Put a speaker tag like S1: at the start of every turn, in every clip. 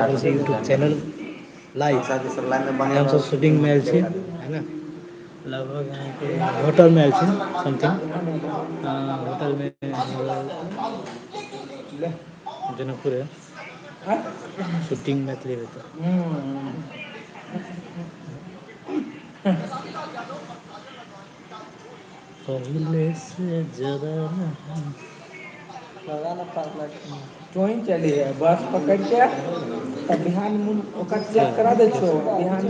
S1: रहल छी YouTube channel live.
S2: सब लाइन मे
S1: आइ
S2: बनल
S1: हमसब
S2: रहल
S1: शूटिंगमे
S2: हम
S1: आयल छी
S2: देखा देब
S1: है ने। लगभग अहाँके होटलमे आयल छी समथिंग होटलमे जनकपुरे शूटिंग मैथिली हेतै। पहिले से जदा
S3: तोही चलिहे बस पकड़िके तऽ बिहान ओकरा चेक करा दै छियौ बिहान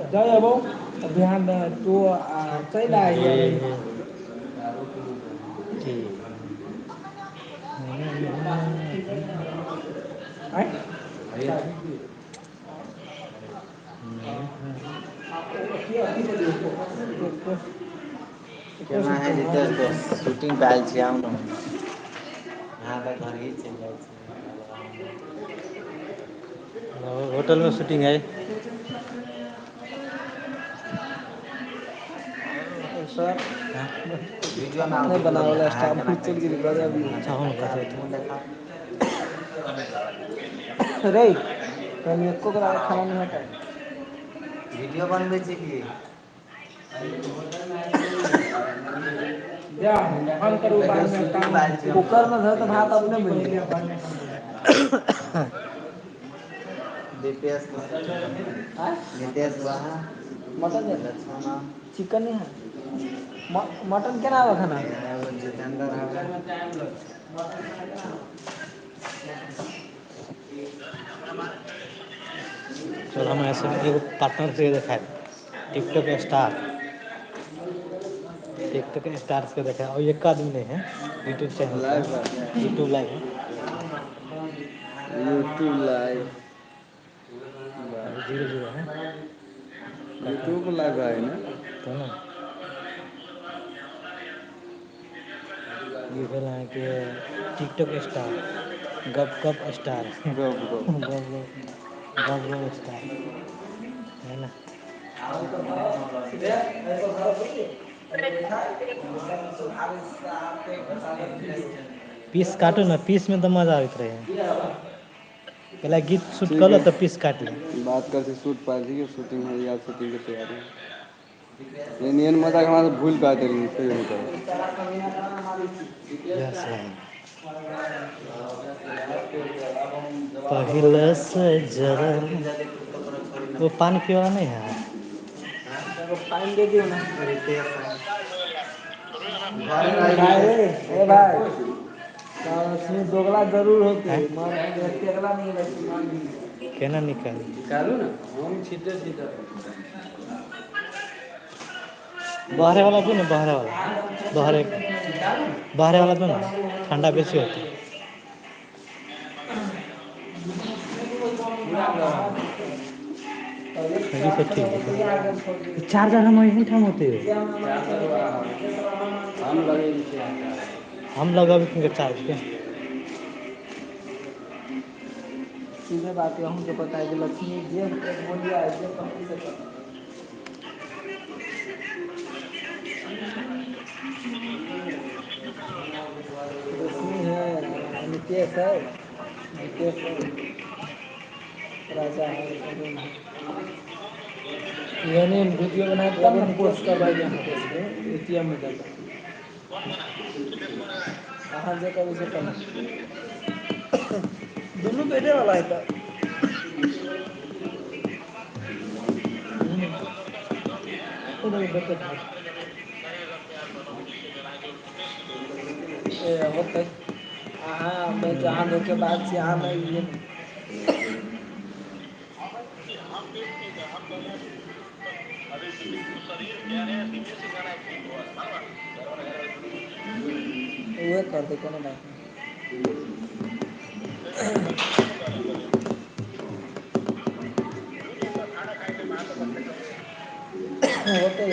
S3: दऽ अबौ तऽ बिहान तू आ चलि आइहे
S1: जे की
S3: आँय
S2: केना हइ रितेश दोस्त शूटिंग पे आयल छी आउ ने अहाँ तऽ घर ही चलि जाइ छी।
S1: होटलमे शूटिंग हइ।
S3: सर
S2: वीडियोमे
S3: खाना
S2: आउ
S3: नहि
S2: वीडियोमे
S3: बनावला
S2: अहाँ
S3: स्टाफ
S2: केना कहै
S3: चलि
S2: छी
S3: गेलै घरे अभी
S1: अच्छा
S2: मुँह
S1: हुनका
S2: देखाउ
S1: से
S2: मुँह देखाउ।
S3: रे तनि एको ग्राम
S2: आउ
S3: खाना नहि हटाइ।
S2: वीडियो बनबै छै की?
S3: जा बन्द करू
S2: देखियौ
S3: बादमे
S2: शूटिंग
S3: काम
S2: पर आयल छी
S3: कुकर
S2: हमसब
S3: मे धऽ तऽ
S2: देखियौ
S3: भात अपने बनि जेतौ।
S2: दीपेश
S3: आँय
S2: नितेश बा
S3: मटन
S2: लक्ष्मण
S3: चिकन नहि मटन केना आबऽ खाना
S2: यहाँ एगो जितेन्द्र हवे
S1: चल हम एगो पार्टनर देखाय टिकटॉक स्टार। टिकटॉक स्टार के देखा एक आदमी नहि है यूट्यूब चैनल
S4: लाइव है
S1: पर यूट्यूब लाइव है।
S4: यूट्यूब लाइव
S1: अभी जीरो जीरो है काटो
S4: यूट्यूब लाइव है ने।
S1: त ने। ई भेल अहाँके टिकटॉक स्टार गप गप स्टार।
S4: गप गप
S1: गप गप स्टार है ने। पीस काटू ने पीस मे तऽ मजा आबैत रहै। पहिले गीत शूट कऽ
S4: ठीक
S1: लऽ तऽ पीस काटि ले
S4: है बात करै छी शूट पै छी शूटिंग हइ शूटिंगके तैयारी। एहन मजाक हमरा भूलि क देलियै
S1: पहिले से जरा वो पानी पीवा नहीं है।
S3: पानि दे दियौ ने
S2: रितेश घरे रहै
S3: भाय
S2: रितेश
S3: रे हे
S2: देखियौ
S3: भाय
S2: ने
S3: तऽ दोगला जरूर होतै
S1: आँय
S3: मगर टेगला नहि मान।
S1: केना निकालि
S4: निकालू ने हम छिटे छी तऽ
S1: बहरे वाला दू ने बहरे वाला बहरे बहरे वाला दू ने ठण्डा बेसी होतौ।
S4: पूरा गरम
S1: ई सब ठीक है चार्जर हम ठाम होते।
S4: चार्जर हम लगेने छियै चार्जर
S1: हम लगाबे चार्जके।
S3: सीधे बात अहूँके पता है कि लक्ष्मी जे बोलिया जे कहै से रोशनी है निकेश है निकेश है। राजा है अरुण है।
S5: यानी वीडियो बनाके तब
S3: एगो
S5: ने
S3: निकेश
S5: पोस्ट
S3: के
S5: करबै
S3: एगो
S5: अहाँके
S3: निकेश के
S5: एटीएम मे जाकऽ।
S3: अहाँ जे कहबै से करब दुनू बेटे वला ह तऽ। ए होतै अहाँ अहाँ धोखेबाज छी अहाँ नहि उहे करतै कोनो बात नहि। होतै